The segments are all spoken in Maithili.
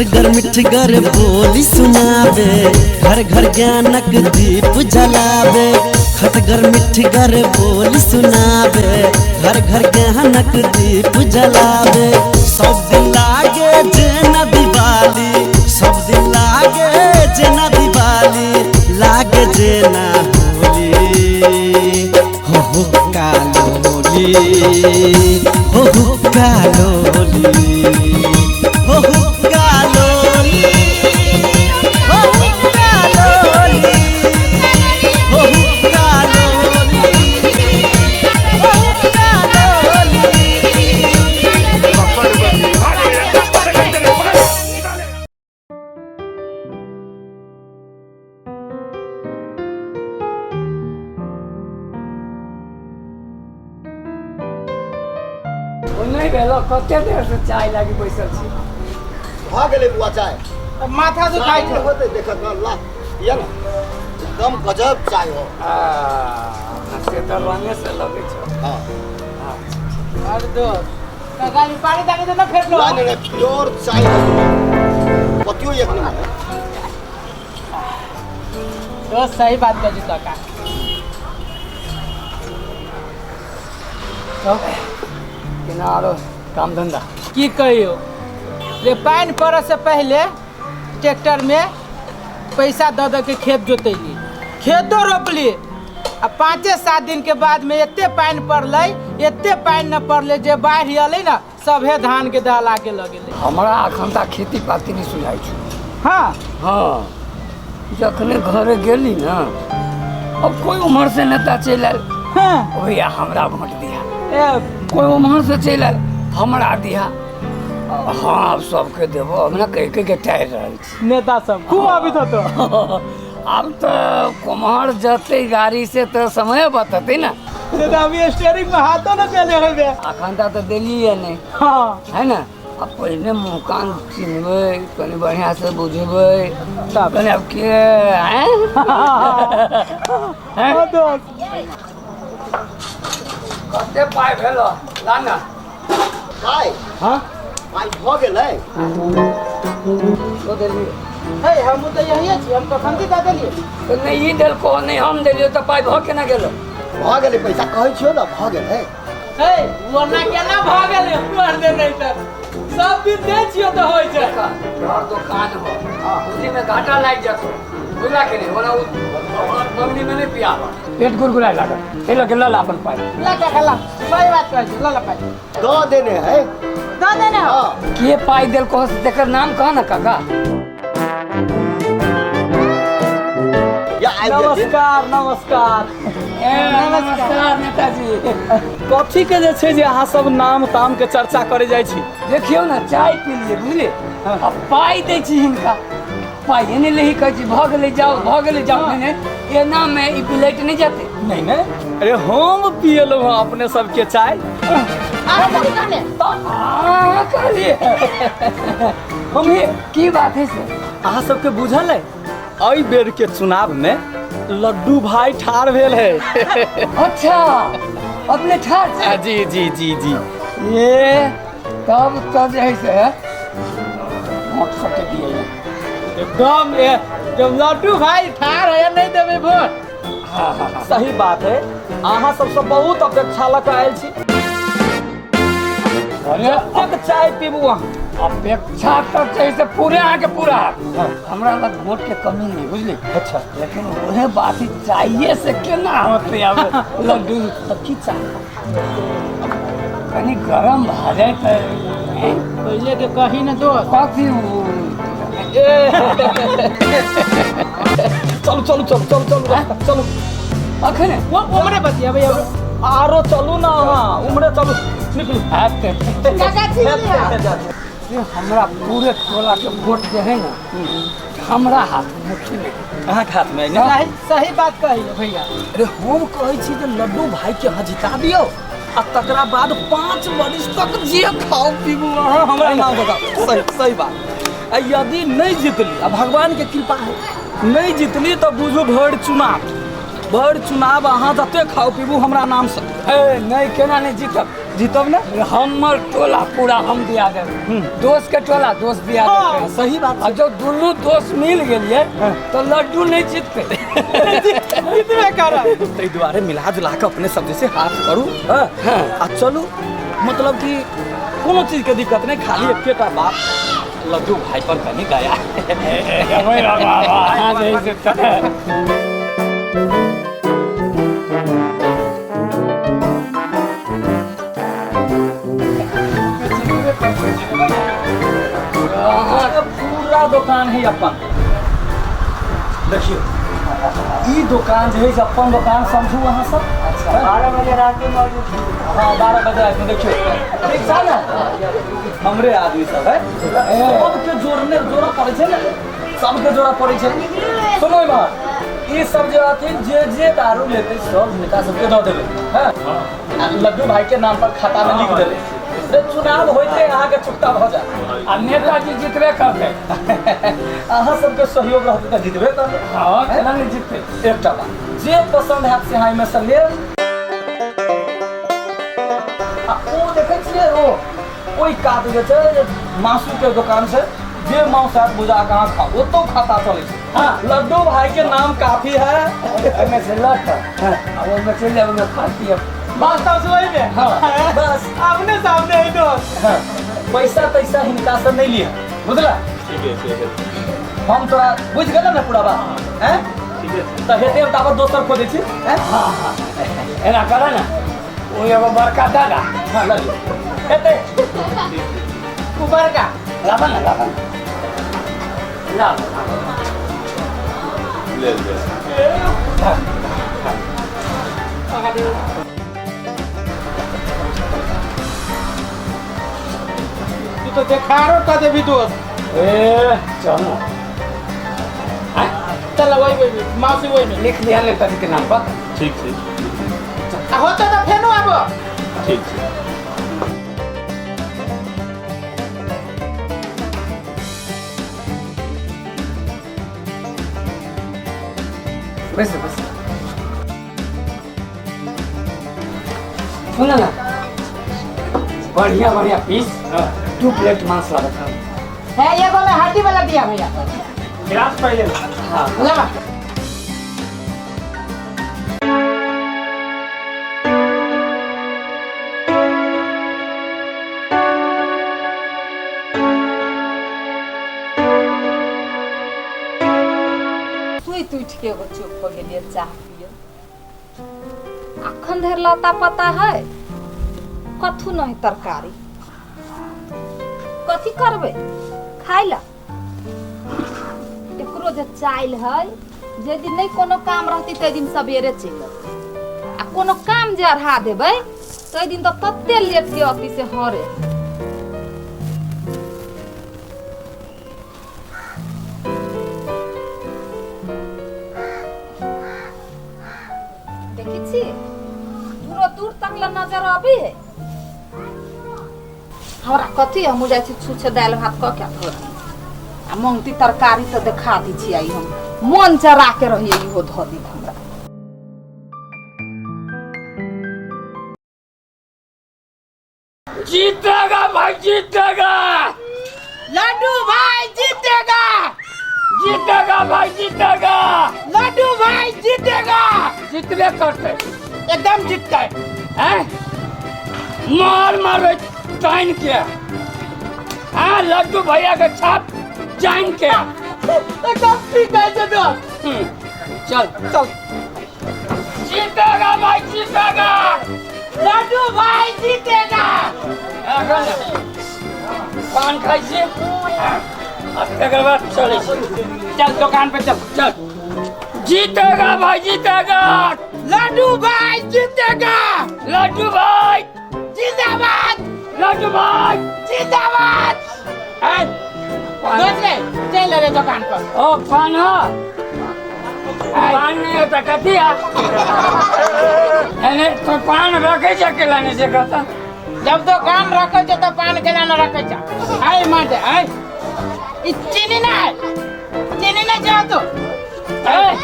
खटगर मिठगर बोली सुनावे, घर घर ज्ञानक दीप जलावे। खटगर मिठगर बोली सुनावे, घर घर ज्ञानक दीप जलावे। सब दिन लागे जेना दिवाली, सब दिन लागे जेना दिवाली, लागे जेना होली। हो हो कालोली, हो हो कालोली, हो हो कालोली, हो हो कालोली, हो हो कालोली, हो हो कालोली। ओ नहि भेल, कते देर से चाय लागी बैसल छी। भऽ गेलै बुआ चाय। माथा दुखाइ चाय छै। होतै देखत न ला पिया न, एकदम गजब चाय हो। आ, से तऽ रंगे से लगै छौ। हाँ। अरे दोस्त, गाली पानी तानी तो ना फेंकलो। नहीं नहीं नहीं, प्योर चाय हो, पतियो एक नंबर है। दोस्त सही बात कह काका। तब केना आरो काम धंधा? की कहियो रे, पानि पड़ऽ से पहले ट्रैक्टर में पैसा दऽ दऽ के खेत जोतैली, खेतो रोपली, आ 5-7 दिन के बाद में एते पानि पड़लै, एते पानि न पड़लै जे बाढ़ि अलै ने सभे धान के दहला के लऽ गेलै। हमरा अखन तक खेती पाती नहि सुझाइ छौ। हाँ। हाँ, जखने घरे गेली ना, अब कोई उम्हर से नेता चलि आयल। हाँ। भैया हमरा वोट दिया। ए, कोई उम्हर से चलि आयल, हमरा दिया। हाँ, आब सबके देबो, हमरा कहि कहि के टारि रहल छी। नेता सब खूब आबित होतो। आब तऽ कुम्हर जतै गाड़ी से तऽ समय बतेतै ने। से तऽ अभी स्टेयरिंग में हाथो न चले होबे। अखन तक तऽ देलियै नहि। हाँ। है ने, आ पहिने मुँह कान चिन्हबै, कनि बढ़िआँसँ बुझबै तब। कनि आब के आँय? आँय? हाँ दोस्त। कते पाइ भेल ला ना। पाइ? हाँ। पाइ भऽ गेलै। दऽ देलियै। हे, हम तऽ यही छी, हम कखन दऽ देलियै। तऽ नहि ई देलको नहि हम देलियै, तऽ पाइ भऽ केना गेलो? भऽ गेलै पैसा, कहै छियौ ने भऽ गेलै। हे, ओना केना भऽ गेलै? मर दे नहीं तऽ सब दिन दै छियौ तऽ होइ छै। तोहर दोकान हो, उसी में घाटा लागि जेतौ, बुझला कि नहि? ओना ओ मंगनी में नहि पियाबऽ, पेट गुरगुराय लागत। एहि लऽ के लऽ ला अपन पाइ। ला काका ला, सही बात कहै छी, ला ला पाइ। दऽ देने है। दऽ देने हो। हाँ। के पाइ देलको से तकर नाम कह ना काका। या आबि गेलखिन। नमस्कार नमस्कार। ए, नमस्कार नेताजी। कथी के जे छै जे अहाँ सब नाम ताम के चर्चा करे जाइ छी? देखियौ ने, चाय पी लियै बुझलियै, आ पाइ दै छी हिनका, पाइए नहि लही, कहै छी भऽ गेलै जाउ, भऽ गेलै जाउ। नहि नहि, एना मे ई बिलटि नहि जेतै। नहि नहि, अरे हम पियलहुँ हँ अपने सबके चाय। अहाँ कथी कहने? तऽ अहाँ कहलियै हम की बात है से? अहाँ सबके बुझल है एहि बेर के चुनाव में लड्डू भाई ठाढ़ भेल है। अच्छा, अपने ठाढ़ छै? जी जी जी जी। ये तब तऽ जे है से वोट सबके दिए एकदम। ए, जब लड्डू भाई ठाढ़ है नहीं देबै वोट? हाँ हाँ हाँ। सही बात है, अहाँ सबसँ बहुत अपेक्षा लऽ कऽ आयल छी। अरे कतेक चाय पीबू अहाँ? अपेक्षा तऽ छै से पूरे अहाँके पूरा। हमरा लग वोट के कमी नहीं बुझली। अच्छा। लेकिन उहे बात ही चाहिए से केना होतै? आब लड्डू तऽ की चाही? कनि गरम भऽ जाय तऽ हैं? पहिले के कही ने दोस्त। कथी उ? ए, चलू चलू चलू चलू चलू रास्ता, चलू। अखने? वो उमरे बतियाबै अब। आरो चलू ना अहाँ, उम्हरे चलू, निकलू। हैत। काका छी लिया। ये हमरा पूरे टोला के वोट जे है ना हमरा हाथ में, मुट्ठी में। अहाँके हाथ में है ने? सही सही बात कही भैया। अरे हम कहै छी जे लड्डू भाई के अहाँ जिता दियौ आ तकरा बाद 5 बरिस तक जे खाउ पीबू अहाँ हमरा नाम बताउ। सही सही बात। आ यदि नहीं जितली, आ भगवान के कृपा है नहीं जितली, तऽ बुझू भरि चुनाव, भरि चुनाव अहाँ जते खाउ पीबू हमरा नामसँ। ए, नहि, केना नहि जीतब? जीतब ने? हमर टोला पूरा हम दिया देब, दोस्त के टोला दोस्त दिया देब। सही बात। आ जब दुनू दोस्त मिल गेलियै तो लड्डू नहीं जीतते। जीतबे करब। ताहि दुआरे मिला जुला कऽ अपने सब जे छै हाथ करू। हँ, आ चलू, मतलब कि कोनो चीज के दिक्कत नहीं, खाली एकेटा बात, लड्डू भाई पर कनी दया। अहाँ जे है से तऽ- अहाँके पूरा दोकान है अपन। देखियौ, ई दोकान जे है से अपन दोकान समझू अहाँ सब। 12 बजे रात में मौजूद। हाँ, 12 बजे रात में। देखियौ, ठीक छै ने? हमरे आदमी सब है, सबके जोड़ने जोड़ऽ पड़ै छै ने, सबके जोड़ऽ पड़ै छै। सुनो इम्हर, ई सब जे हथिन, जे जे दारू लेतै सब हिनका सबके दऽ देबै। हँ, आ लड्डू भाई के नाम पर खाता में लिख देबै। रे चुनाव होइते अहाँके चुकता भऽ जायत। आ नेताजी जीतबे करतै। अहाँ सबके सहयोग रहतै तऽ जीतबे करबै। हँ, केना नहि जीततै? एकटा बात, जे पसन्द हैत से अहाँ एहिमे से लेब। आ ओ देखै छियै, ओ ओहि कात जे छै जे मासू के दोकान छै, जे मांस हैत बुझा कऽ अहाँ खाउ, ओतौ खाता चलै छै। हाँ। लड्डू भाई के नाम काफी है। एहिमे से लऽ कऽ आ ओहिमे चलि जायब, ओहिमे खा पियब। बस तब वही में। हाँ, बस। आमने सामने है दोस्त। हाँ, पैसा तैसा हिनका से नहीं लिया, बुझला? ठीक है, ठीक है। हम तोरा बुझि गेल ने पूरा बात? हैं? ठीक है। तऽ हेतै, हम ताबत दोसर खोजै छी, हैं? एना कर ने, ओ एगो बड़का दादा। हाँ, लऽ लिअ, हेतै। ऊपर का। लाबऽ ने, लाबऽ ने, लाब। ले ले। तू तो देखारो कर देबी दोस्त। ए चल। चल, वही वही मासी, वही में। लिख लिया नेताजी के नाम पर। ठीक ठीक। आ होते तो फेनो आबो। ठीक ठीक। बस बस, सुन ना, बढ़िया बढ़िया पीस, 2 प्लेट मांस लागत है। है, एगो में हड्डी वाला दिया भैया। गिलास पहले। हाँ। लगा। सुति उठि के एगो चौक पर गेलियै चाह पिए, अखन धरि लता पता है कथू नहीं, तरकारी कथी करबै खाय ला? एकरो जे चाइल है, जे दिन नहीं कोनो काम रहती तै दिन सवेरे चलि अतै, आ कोनो काम जे अढ़ा देबै तै दिन तऽ तते लेट के अती से हरे। देखै छी, दूरो दूर तक ला नजर अबै है हमरा। कथी, हमहूँ जाइ छी, छुछे दालि भात कऽ के धऽ दी आ मंगती तरकारी तऽ देखा दै छी। आइ हम मन चरा के रहिए, इहो धऽ दी हमरा। जीतेगा भाई, जीतेगा। लड्डू भाई जीतेगा। जीतेगा भाई, जीतेगा। लड्डू भाई जीतेगा। जीतबे करते। एकदम जीतते। हैं, मार मारबै तानि के। हाँ, लड्डू भैया के छाप जान के। एकदम ठीक है छै दोस्त। चल। चल। जीतेगा भाई, जीतेगा। लड्डू भाई जीतेगा। एखन पान खाइ छी आ तकर बाद चलै छी। चल, दुकान पे चल। चल, जीतेगा भाई, जीतेगा। लड्डू भाई जीतेगा। लड्डू भाई जिंदाबाद। लड्डू भाई जिंदाबाद। हैं? दोस्त रे, चल रे दुकान पर। ओ पान हो? पान नहीं होता कथी है एने तो पान रखे छै अकेला नहीं से कहता। जब दुकान रखे छै तो पान केना न रखे छै? आय माटे आय, ई चीनी ना है, चीनी ना चाहो तो। ए,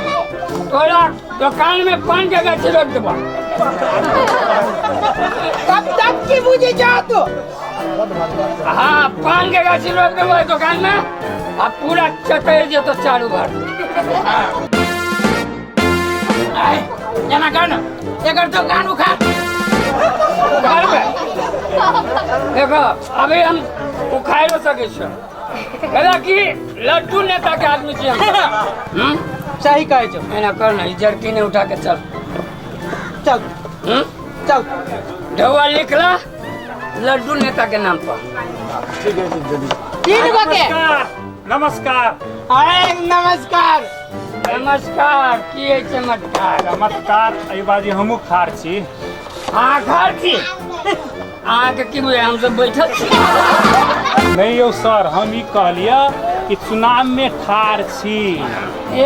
तोरा दुकान में पान के गाछी रोप देबा। तब तब की बुझे जा तू? हाँ, पान के गाछी रोप देबो दुकान में आ पूरा चतैर जेतो चारू भर। आय जना कर ना एकर दुकान उखाड़ उखाड़बे। देखो अभी हम उखाड़ो सकै छियै, कहला कि लड्डू नेता के आदमी छियै हम। सही कहै छौ। एना कर ना, ई जर्की नहीं उठा के चल चल चल। ढौआ लिखला लड्डू नेता के नाम पर। ठीक है जल्दी। तीन गो के। नमस्कार। आए नमस्कार। नमस्कार। की है चमत्कार? चमत्कार एहि बाजी हमहूँ खार छी। हाँ खार छी। अहाँके की बुझाय हम सब बैठल छी? नहीं यौ सर, हम ई कहलियै कि चुनाव में ठार छी। ए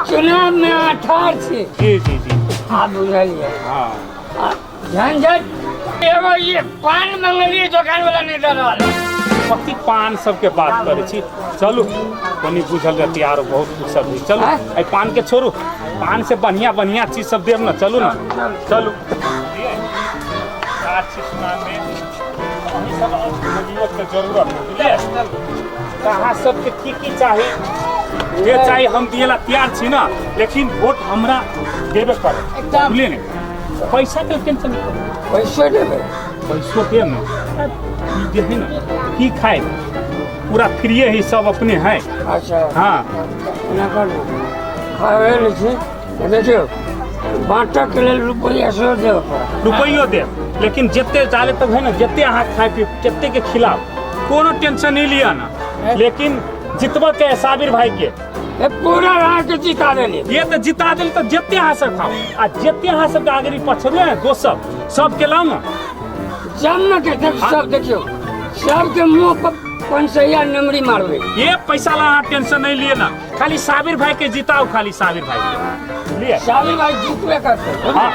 चुनाव में अहाँ ठार छी? जी जी जी। हाँ बुझलियै। हाँ झंझट एगो ये पान मंगलियै दुकान वाला नहीं दऽ रहल। कथी पान सबके बात करै छी? चलू कनी बुझल रहती आरो बहुत कुछ सब। चलू एहि पान के छोड़ू, पान से बढ़िया बढ़िया चीज सब देब ना। चलू ना चलू। सब के जरूरत है अहाँ सबके की की चाही जे चाही हम दिएला तैयार छी ना, लेकिन वोट हमरा देबे करे बुझलियै ने। पैसा के टेंशन नहीं करू। पैसो देबै? पैसो देब ना। जे है ना की खाए पूरा फ्रीए ही सब अपने है। अच्छा हाँ एना करू खाए लै छी देखियौ बाँटक के लेल रुपैआ सेहो देबऽ पड़त। रुपैयो देब, लेकिन जते जाले तक है ना जते अहाँ खाए पी जते के खिलाओ कोनो टेंशन नहीं लिया ना। लेकिन जितबा के साबिर भाई के पूरा अहाँ के जिता देली। ये तो जिता देली तो जते अहाँ सब खाओ आ जते अहाँ सब के आगरी पछड़ले है दोस्त सब सब के लाओ ना जम के देख सब। देखियो सबके मुंह पर 500 नमरी मारबे। ये पैसा ला अहाँ टेंशन नहीं लिए ना, खाली साबिर भाई के जिताओ, खाली साबिर भाई के लिए। साबिर भाई जीतबे करते। हाँ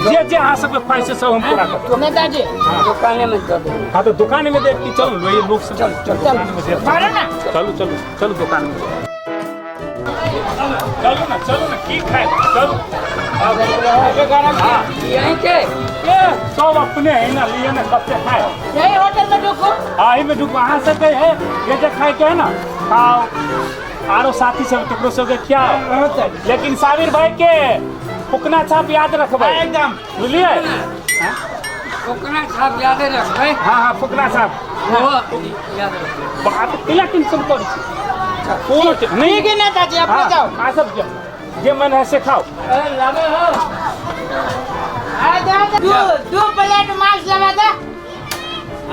जे जे अहाँ सबके ख्वाहिश सब हम पूरा करब। नेताजी दुकाने में दे देब। हाँ तो दुकान में देख के चलू लो ये लोग सब। चल चल दुकान में देख। ना चलू चलू चलू दुकान में चलू ना चलू ना की खाए चलू। हाँ यहीं के ये सब अपने है ना लिए ना कते खाए यही होटल में ढुको। हाँ में ढुको। अहाँ सबके है ये जे खाए के है ना खाओ, आरो साथी सब केकरो सबके खियाओ, लेकिन साबिर भाई के फुकना छाप याद रखबै एकदम बुझलियै? फुकना छाप याद रखबै। हाँ हाँ फुकना छाप याद रखबै। बात केला टेंशन करै छी कोनो नहीं। ठीक है नेताजी अपने जाओ। हाँ सब जे मन है से खाओ। लाबे हो आ जा दो प्लेट मांस लगा दे।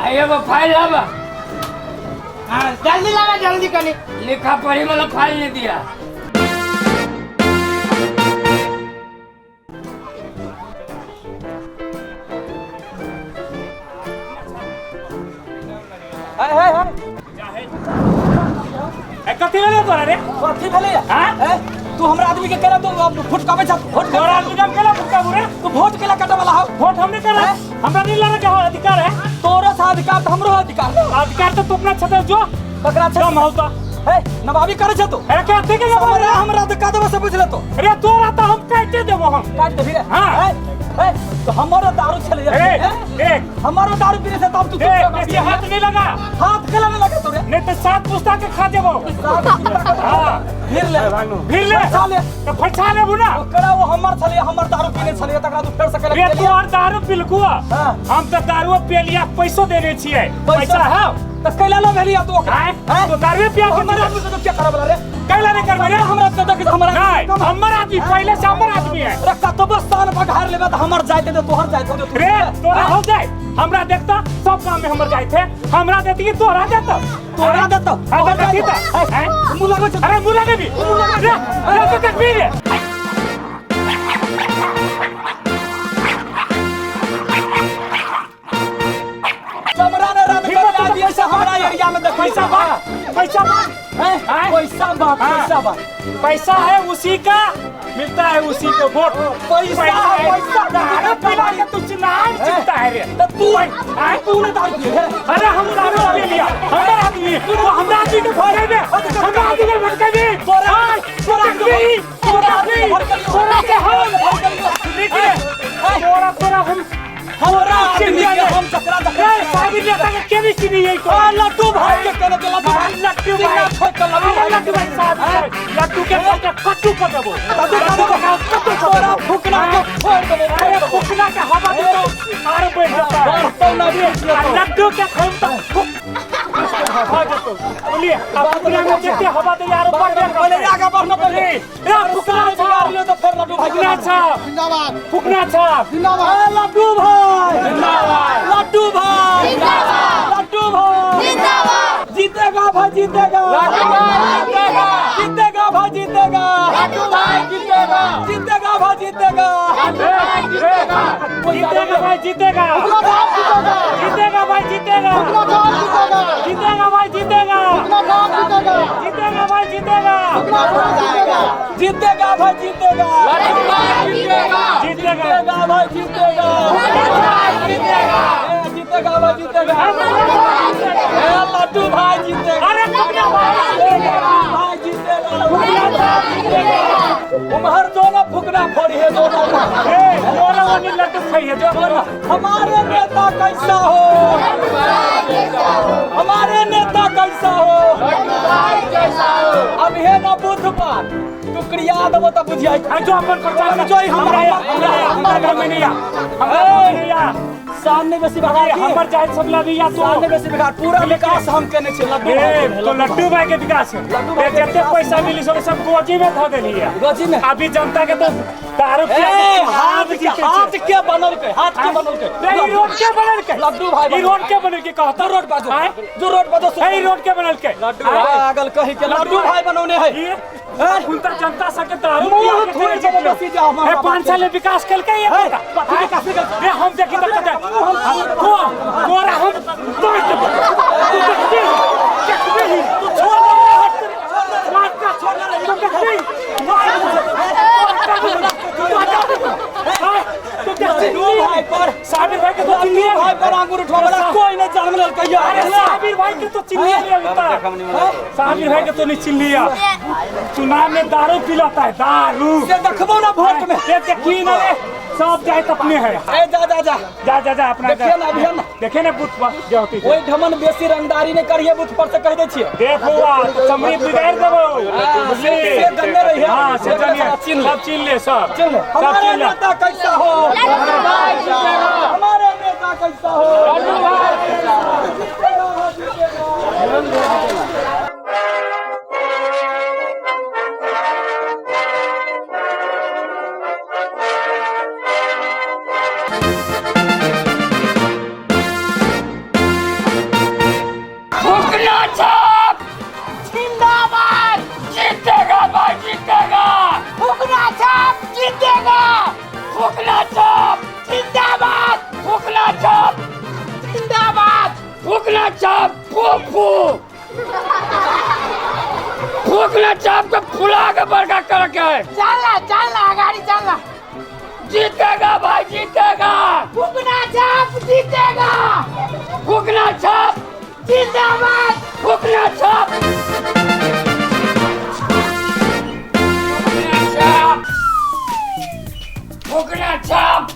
आ एगो फाइल लाबा। हाँ जल्दी लाबा जल्दी कनी लिखा पढ़ी वाला फाइल नहीं दिया। कथी भेलै तोरा रे? कथी भेलै? हां तू हमरा आदमी के केना तू फुटकाबै छ? वोट तोरा आदमी के केना फुटकाबू रे? तू वोट केला काटे वाला हौ? वोट हम नहीं करा, हमरा नहीं लगे के अधिकार है। तोरो से अधिकार त हमरो अधिकार। अधिकार त तू अपना छते जो ककरा छ कम हौ त हे नवाबी करे छ तू। अरे के देखे हमरा हमरा त का देबो से बुझ ले तो। अरे तोरा त हम काटे देबो, हम काट देबी रे। हां ए तो हमरो दारू छले देख हमरो दारू पीने से तब तू देख हाथ नहीं लगा। हाथ केला नहीं लगा तोरे? नहीं तो सात पुस्ता के खा जेबो। हां फिर ले फिर ले फरसा ले तो फरसा लेबू ना ओकरा। वो हमर छले हमर दारू पीने छले तकरा तू फेर सके रे। तू और दारू पिलकू हम त दारू पियलिया पैसो देने छियै। पैसा है त कैला ल भेलिया तू ओकरा? तो दारू पिया के हमर आदमी से क्या करब रे? कैला नहीं करबे रे? हमरा से देख हमरा नहीं हमर आदमी पहले से हमर आदमी है। रखता तो बस तान पघार लेबे त हमर जाइत दे तोहर जाइत दे रे। तोरा हो जाए हमरा देखता सब काम में हमर जाइत है। हमरा देती तोरा देता तोरा देता। हां त कथी त मुंह लगै छ? अरे मुंह लगेबी रे। अरे तो देखबी रे। चमरा ने रात कर दिया से हमरा एरिया में देख। पैसा बात पैसा बात पैसा बात पैसा बात पैसा है उसी का मिलता है उसी को वोट। पैसा है पैसा दारू पिला के तू चुनाव जीतता है रे। तो तू तू ने दारू पी। अरे हम दारू पी लिया हमर आदमी तू हमरा आदमी के भरबे हमरा आदमी के भटकेबी तोरा तोरा तोरा तोरा के हम निकले तोरा तोरा हम हमरा साबिर नेता के के नहीं चिनी है को आ, लड्डू भाई के कहले के लड्डू भाई लड्डू सीना भाई ठोक के लड्डू भाई लड्डू भाई साबिर लड्डू के के कट्टू कर देबो लड्डू के कट्टू कर तोरा देबो फुकना के फोड़ देबो अरे फुकना के हवा दे तो आर बैठ जाता है बढ़तौ ना भी आ लड्डू के खाइम तो फुक खा जेतो बोलिए आ फुकना के जते हवा दे आरो बढ़ जाए पहले आगे बढ़ना पहले ए फुकना बिगाड़ लियो तो फिर लड्डू भाई फुकना छाप जिंदाबाद फुकना छाप जिंदाबाद ए, लड्डू भाई जिंदाबाद लड्डू भाई जिंदाबाद लड्डू भाई जिंदाबाद जीतेगा भाई जीतेगा लड्डू भाई जीतेगा जीतेगा भाई जीतेगा लड्डू भाई जीतेगा जीतेगा भाई जीतेगा लड्डू भाई जीतेगा जीतेगा भाई जीतेगा जीतेगा भाई जीतेगा जीतेगा भाई जीतेगा जीतेगा भाई जीतेगा जीतेगा भाई जीतेगा लड्डू भाई जीतेगा जीतेगा जीतेगा भाई जीतेगा लड्डू भाई जीतेगा ए, जीतेगा भाई जीतेगा ए, लड्डू भाई जीतेगा अरे फुकना भाई लड्डू भाई जीतेगा उम्हर दोनों फुकना फोड़ी है दोनों ए दोनों वाली लड्डू खाई है जो हमारे नेता कैसा हो हमारे नेता कैसा हो अब हे ना बुध पर टुकड़िया देबो त बुझियाई आ जो अपन प्रचार जो ही हमरा हमरा हमरा घर में नहीं आ हमरा घर में नहीं आ सामने बेसी भगा अरे की हमर जाए सब लगी या तो सामने बेसी भगा पूरा विकास हम केने छी लड्डू भाई ए के, तो लड्डू भाई के विकास है लड्डू भाई ए के जते विकास पैसा मिली सब सब गोजी में धो देली है गोजी में अभी जनता के तो दारू ए पिया के हाथ के जीते हाथ छे। के बनल के हाथ के बनल के नहीं रोड के बनल के लड्डू भाई ई रोड के बनल के कहता जो रोड बाजू आय? जो रोड बाजू ए रोड के बनल के लड्डू भाई आगल कही के लड्डू भाई बनौने है ये हैं? उनका जनता सके दारू मुंह पिया के थोड़ी जीतलो। जबरदस्ती जा हमारा ए बाप 5 साल में विकास कल के ये है, बेटा। कथी विकास नहीं कलकै? ए हम देखी तक कते तो तोरा हम तोड़ देबो तू देखबी देखबी तू छोड़ दे हट मार का छोड़ दे तू देखबी मार तू देखबी लड्डू भाई पर साबिर भाई के तो लड्डू चिन्हिए भाई पर आंगुर उठवा कोई नहीं जान मिलल कहियो अरे साबिर भाई के तो चिन्हिए नहीं अभी तक साबिर भाई के तो नहीं चिन्ह लिया चुनाव में दारू पिलाता है दारू से देखबो ना वोट में ये देखी ना रे सब जाए अपने है ए जा जा जा जा जा जा अपना देखिए ना अभी ना देखे ना बूथ पर जे होती ओहि ढमन बेसी रंगदारी नहीं करिए बूथ पर से कह दे छियै देखो आ तो चमड़ी बिगाड़ देबो बुझली से गन्ने रही है। हां से गन्ने चिन्ह ले। सब चिन्ह ले सब चल सब हमारे चिन्ह ले नेता कैसा हो हमारे नेता कैसा हो जीतेगा भाई, जीतेगा। फुकना छाप जिंदाबाद जीतेगा भाई जीतेगा फुकना छाप जीतेगा फुकना छाप जिंदाबाद फुकना छाप जिंदाबाद फुकना छाप फूफू फुकना छाप को फुला के बड़का करके है चलना चलना गाड़ी चलना जीतेगा भाई जीतेगा फुकना छाप जीतेगा फुकना छाप जिंदाबाद फुकना छाप फुकना छाप फुकना छाप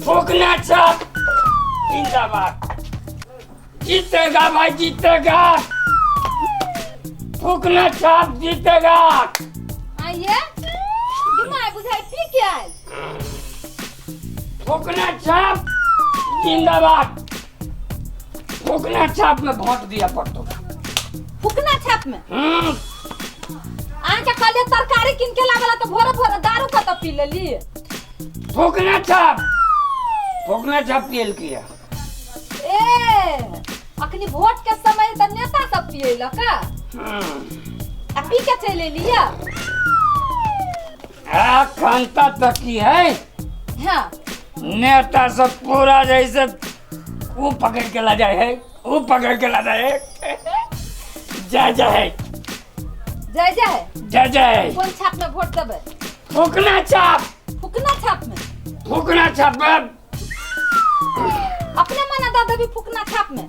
फुकना छाप जिंदाबाद जीतेगा भाई जीतेगा फुकना छाप जीतेगा आइए दिमाग बुझाई पी के आयल फुकना छाप जिंदाबाद फुकना छाप में वोट दिया पड़तो फुकना छाप में हम्म अहाँके कहलियै तरकारी कीन के लाबे ला तऽ भोरे भोरे दारू कतऽ पी लेली फुकना छाप फुकना छाप पियल किया ए अखनी वोट के समय तऽ नेता सब पियलक आ पी के चलि एलियै आ खनता तक की है हाँ नेता सब पूरा जैसे वो पकड़ के ला जाए है वो पकड़ के ला जाए है जय जय है जय जय है जय जय है कोन छाप में वोट देबै फुकना छाप फुकना छाप में फुकना छाप में अपने मना दऽ देबी फुकना छाप में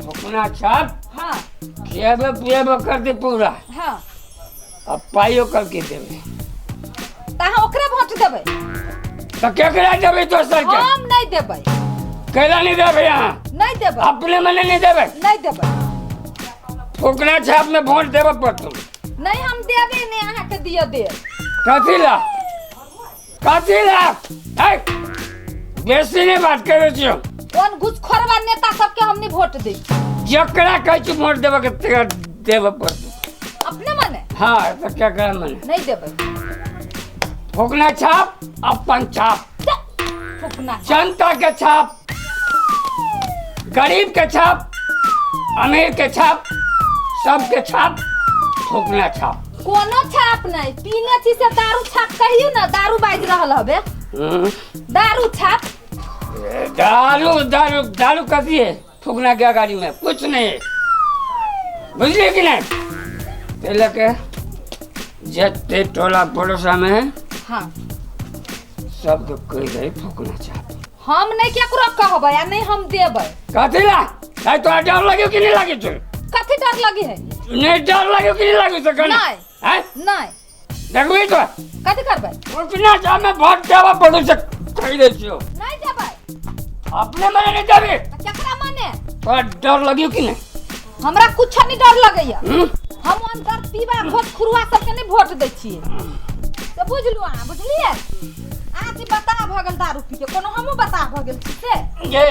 फुकना छाप हाँ खियाबे पियाबे कर दे पूरा हाँ अब पाइयो करके देवे तऽ अहाँ ओकरे वोट देबै तो केकरा देबै दोसर के हम नहि देबै कैला नहीं देबै अहाँ? नहीं देबै। अपने मने नहीं देबै? नहीं देबै। फूकना छाप में वोट देबे पड़तौ। नहीं हम देबे नहीं अहाँ के दिया दे। कथी ला? कथी ला? ऐ बेसी नहीं बात करै छियौ। कोन घुसखोरवा नेता सबके हमनी वोट दै? जकरा कहै छी वोट देबे के तेकरा देबे पड़तौ। अपने मने? हाँ तऽ केकरा मने? नहीं देबै। फूकना छाप अपन छाप। फूकना जनता के छाप, गरीब के छाप, अमीर के छाप, सबके छाप, फूकना छाप। कोनो छाप नहीं। पीने छी से दारू छाप कहियो ना, दारू बाजि रहल हबे। दारू छाप। दारू दारू दारू कथी है फूकना के गाड़ी में? कुछ नहीं है, बुझलिए कि नहीं? ते लके जते टोला पड़ोसा में हाँ सबके कहि दे फूकना छाप। हम नहीं केकरो कहबै आ नहीं हम देबै। कथी ला? नहीं तोरा डर लगे कि नहीं लगे छौ? कथी डर लगे है? नहीं डर लगे कि नहीं लगे छौ? नहीं। हैं? नहीं। देखबी तो कथी करबै? फूकना छाप में वोट देबऽ पड़ू से कहि दै छियौ। नहीं देबै। अपने मने नहीं देबी? केकरा मने? तोरा डर लगियो कि नहीं? हमरा कुछ नहीं डर लगैया। हम अंदर पीबा घोट खुरुआ सबके नहीं वोट दै छियै। तो बुझलु अहाँ, बुझलियै? आज बता भऽ गेल दारू पी के, कोनो हमहूँ बता भऽ गेल छी से ये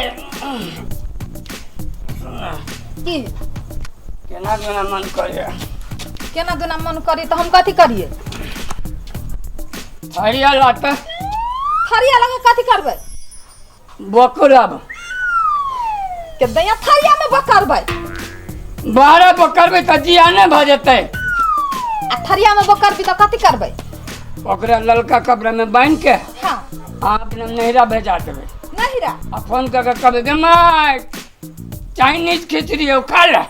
की केना केना मन करे? केना दुना मन करी तऽ हम कथी करियै? हरिया लाता। थरिया लगे कथी करबै? बकरब के दैया थरिया में बकरबै? बाहर बकरबै तऽ जिया नहि भऽ जेतै। आ थरिया में बकरबी तऽ कथी करबै? ओकरा ललका कपड़ा में बांधि के हाँ अपने नैहरा भेजा देबै। नैहरा? आ फोन कऽ के कहबै गे my Chinese खिचड़ी हौ खा ले।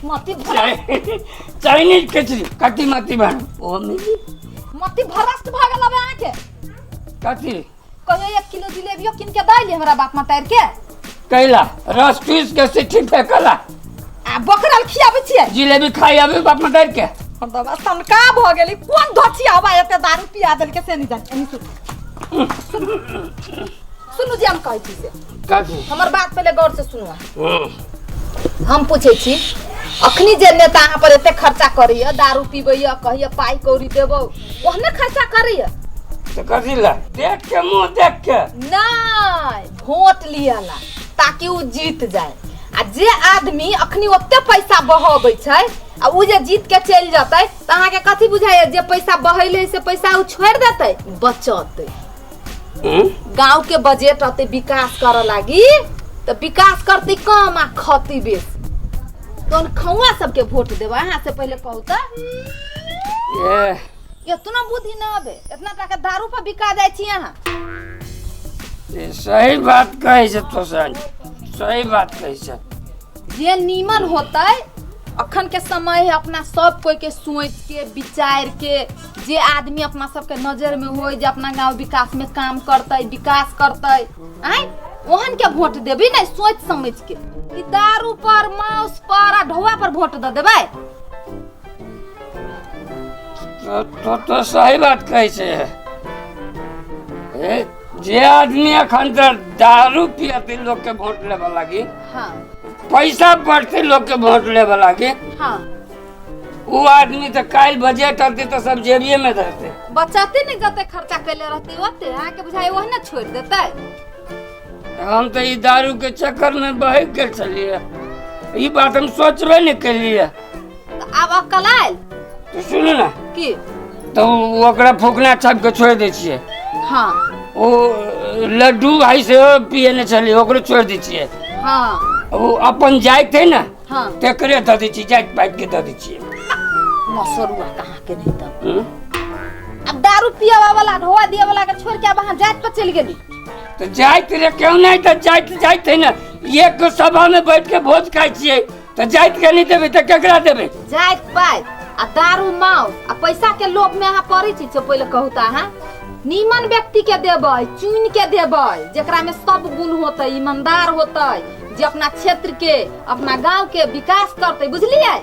मती भरस्ट चाइनीज खिचड़ी कथी मती भर ओ मिली मती भरस्ट भऽ गेल अब अहाँके। कथी? कहियो 1 किलो जिलेबियो कीन के दैली हमरा बाप मतारि के? कैला रस चूस के सिट्ठी फेकला आ बकरल खियाबै छियै? जिलेबी खाइ अभी बाप मतारि के। हम तऽ सनका भऽ गेली। कोन धोछी हवा एते दारू पिया देलकै से नहि जानि। एनी सुनू सुनू जे हम कहै छी से। कथी? हमर बात पहिले गौर से सुनू। हम पूछै छी अखनी जे नेता अहाँ पर एते खर्चा करैया, दारू पीबैया, कहैया पाइ कौड़ी देबौ, ओहने खर्चा करैया? तऽ कथी ला? देख के मुँह देख के नहीं, वोट लियला ताकि उ जीत जाए। आ जे आदमी अखनी ओते पैसा बहबै छै आ उ जे जीत के चलि जेतै तऽ अहाँके कथी बुझाइया जे पैसा बहैले से पैसा उ छोड़ि देतै? बचतै। गाँव के बजट अतै विकास करऽ लागी तऽ विकास करतै कम आ खतै बेसी। तहन खौआ सबके वोट देबै अहाँ से पहिले कहू तऽ? इतना बुद्धि न आबे, इतना टाका दारू पर बिका जाइ छी अहाँ। सही बात कहै छै तो सर, सही बात कहै छै। जे नीमन होतै अखन के समय है अपना सब कोई के सोच के विचार के जे आदमी अपना सबके नजर में होय जे अपना गांव विकास में काम करतै, विकास करतै, आय ओहन के वोट देबी नहीं सोच समझ के। कि दारू पर मांस पर आ ढौआ पर वोट दे देबै? तो सही बात कहै छै। जे आदमी अखन तक दारू पियते लोग के वोट लेबे लागी, हाँ पैसा पड़ते लोग के वोट लेबे लागी, हाँ वो आदमी तो काल्हि बजट अते तो सब जेबिये में रहते, बचते नहीं जते खर्चा कैले रहते ओते। अहाँके बुझाइ ओहने छोड़ि देतै? हम तो ई दारू के चक्कर में बहक गेल छलियै, ई बात हम सोचबे नहीं केलियै। आब अक्कल आयल? तो सुनू ना की तो ओकरा फूकना छाप के छोड़ि दै छियै। हाँ ओ लड्डू भाई से पियने छलियै ओकरो छोड़ि दै छियै। हाँ ओ अपन जाइत है ना हाँ तेकरे दऽ दै छियै, जाइत पाइत के दऽ दै छियै। मसरुआ कहाँ के नहीं तब अब दारू पियावा वाला ढोआ दिया वाला के छोड़ के अब अहाँ जाइत पर चलि गेली? तो जाइत रे क्यों नहीं, तो जाइत जाइत है ना, एक सभा में बैठ के भोज खाइ छियै तो जाइत के नहीं देबै तऽ केकरा देबै? जाइत पाइत आ दारू मांस आ पैसा के लोभ में अहाँ पड़ै छी। पहिले कहू तऽ अहाँ नीमन व्यक्ति के देबै, चुन के देबै जेकरा में सब गुण होतै, ईमानदार होतै, जे अपना क्षेत्र के अपना गांव के विकास करतै, बुझलियै?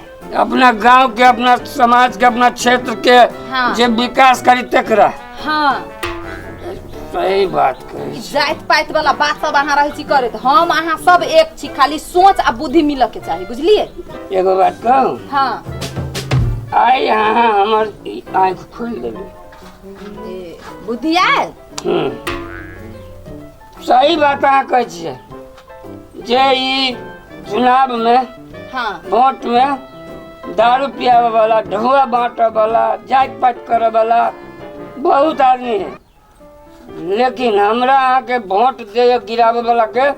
अपना गांव के अपना समाज के अपना क्षेत्र के हाँ। जे विकास करी तेकरा। हाँ सही बात कहै ई छी। जाति पाति वाला बात सब अहाँ रहै छी करैत, हम अहाँ सब एक छी, खाली सोच आ बुद्धि मिलऽ के चाही, बुझलियै? एगो बात कहू? हाँ। आइ अहाँ हमर ई आँखि खोलि देबै। ए, बुद्धि आयल? सही बात अहाँ कहै छियै जे ई चुनाव में हाँ वोट में दारू पियावे वाला, ढुआ बांटे वाला, जात पात करे वाला बहुत आदमी है, लेकिन हमरा अहाँके वोट दे गिरावे वाला के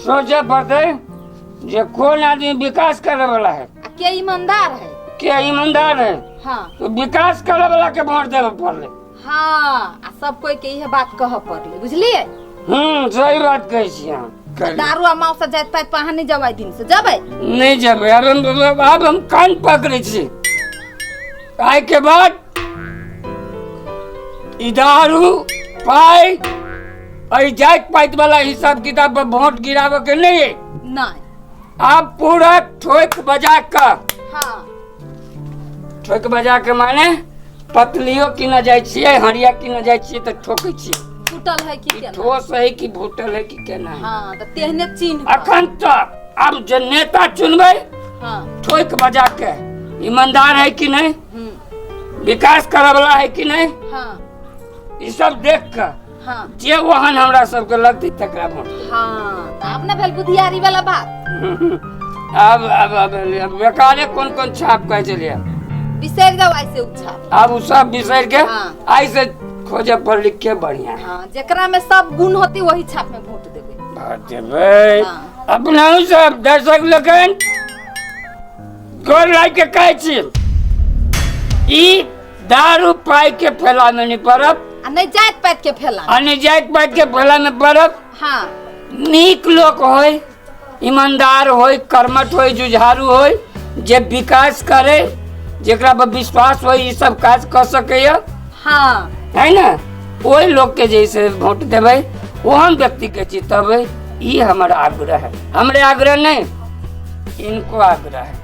सोचे पड़तै जे कौन आदमी विकास करे वाला है आ के ईमानदार है, के ईमानदार है। हाँ तो विकास करे वाला के वोट देवे पड़ले। हाँ आ सब कोई के इहे बात कह पड़ले, बुझलियै? सही बात कहै छी अहाँ। दारू आ मांस जात पात पर अहाँ नहीं जबै, दिन से जबै नहीं जबै। अब हम कान पकड़ै छी, आइ के बाद ई दारू पाइ एहि जाति पाति वाला हिसाब किताब पर वोट गिरावे के नहीं है। नहीं आप पूरा ठोक बजा के, हाँ ठोक बजा के माने पतलियो किने जाइ छियै, हरिया किने जाइ छियै तऽ ठोकै छियै, फूटल है कि केना, ठोस है कि भूटल है कि केना है। हाँ तऽ तेहने चिन्ह। अखन तक अब जे नेता चुनबै हाँ ठोक बजा के ईमानदार है कि नहीं, विकास करे वाला है कि नहीं, हाँ ई सब देख के हाँ जे ओहन हमरा सबके लगतै तकरा वोट। हाँ तऽ आब ने भेल बुधियारी वाला बात। अब अब अब अब बेकारे कोन कोन छाप कहै छलियै, बिसरि जाउ आइ से उ छाप। आब उ सब बिसरि के हाँ। आइ से खोजे पढ़ लिख के बढ़िया। हाँ जेकरा में सब गुण होती वही छाप में वोट देबै। वोट देबै। हाँ। अपना सब दर्शक लोकनि गोर लागि के कहै छी, ई दारू पाइ के फैला में नहीं पड़ब आ नहीं जाति पाति के फैला, आ नहीं जाति पाति के फैला में पड़ब। हाँ नीक लोक होय, ईमानदार होय, कर्मठ होय, जुझारू होय, जे विकास करे, जेकरा पर विश्वास होय, ई सब काज कऽ सकैया। हाँ है ना, ओहि लोक के जैसे वोट देबै ओहन व्यक्ति के जितबै, ई हमर आग्रह है। हमरे आग्रह नहीं, इनको आग्रह है।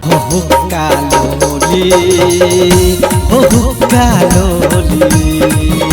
हो हुक्का लोली, हो हुक्का लोली।